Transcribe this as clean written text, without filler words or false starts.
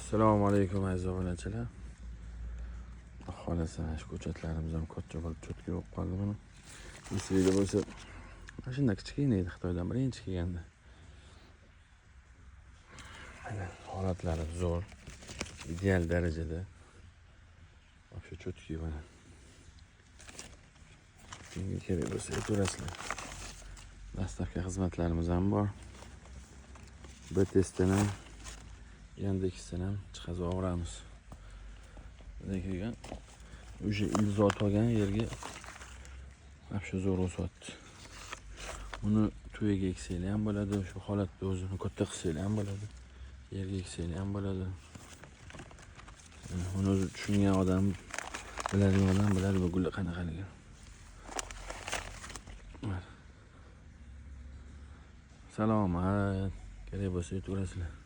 Assalomu alaykum, aziz obunachilar. Xudo xohlasa, mana shu ko'chatlarimiz ham katta bo'lib, чётко bo'lib qoldi mana. Esingizda bo'lsa, mana shunday kichkina edi Xitoydan birinchi kelganda. Mana holatlari zo'r. Ideal darajada. Вообще чётко mana. Kimga kerak bo'lsa, aytaverasizlar. Доставка xizmatlarimiz ham bor. BTSdan ham, Yandexdan ham chiqazib olamiz. Lekin уже ildiz otib olgan yerga вообще zo'r o'syapti. Buni tuyaga eksanglar ham bo'ladi, shu holatda o'zini katta qilsanglar ham bo'ladi. Yerga eksanglar ham bo'ladi. Uni o'zi tushungan odam, biladigan odam biladi bu gullar qanaqaligini. Mana. Salomat. Kerak bo'lsa, aytaverasizlar.